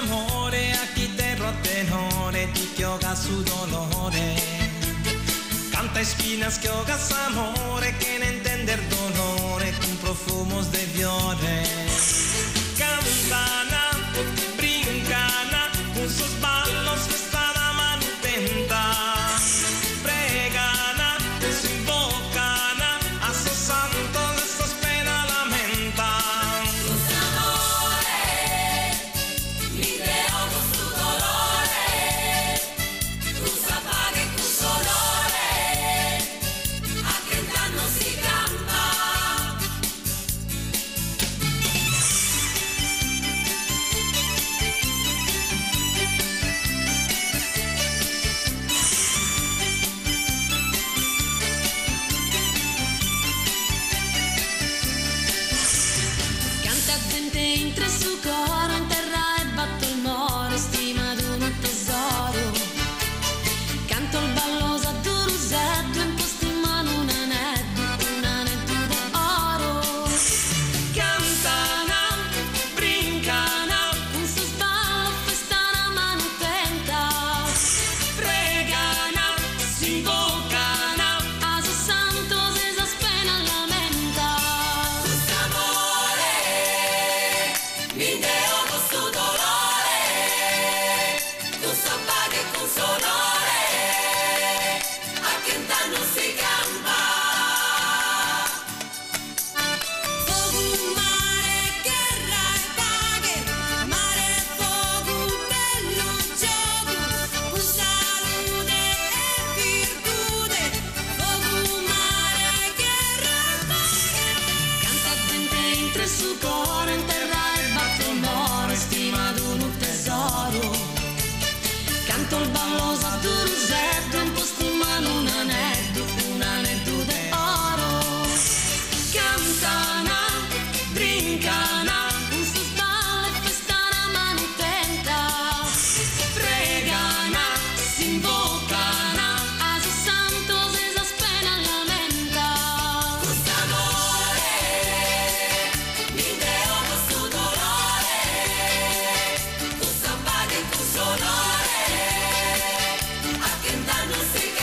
amore a chiterra a tenore ti che 'ogat su dolore. Canta ispinas che 'ogat s'amore chena intender dolore cun profumos de fiore. Cantana, brincana cun sos ballos festa a manu tenta. Pregana, s'invocana a sos santos de sas penas lamenta. Cun s'amore mi nde 'ogo su dolore, cun sa paghe e cun s'onore, a chent'annos si campa. Canta zente intro su coro in terra e batto il moro stima d'unu tesoro. Canto il ballo sa duruseddu e imposto in manu un aneddu, un aneddu de oro. Cantana, brincana, Cun sos ballos festa a manu tenta. Pregana, s'invocana A sos santos e sas penas lamenta. Cun s'amore mi nde 'ogo su dolore, cun sa paghe e cun s'onore, a chent'annos si campa. Fogu, mare, gherra e paghe, mare, fogu, bellu giogu, cun salude e virtude. Fogu, mare, gherra e paghe. Canta zente intro su coro in terra e batto moro istima d'unu tesoro. Canto il ballo sa duruseddu e imposto in manu un aneddu, un aneddu de oro. Cantana, brincana, Cun sos ballos festa a manu tenta. Pregana, s'invocana A sos santos e sas penas lamenta. Cun s'amore mi nde 'ogo su dolore, cun sa paghe e cun s'onore, a chent'annos si campa.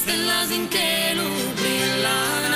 Istellas in chelu brillan.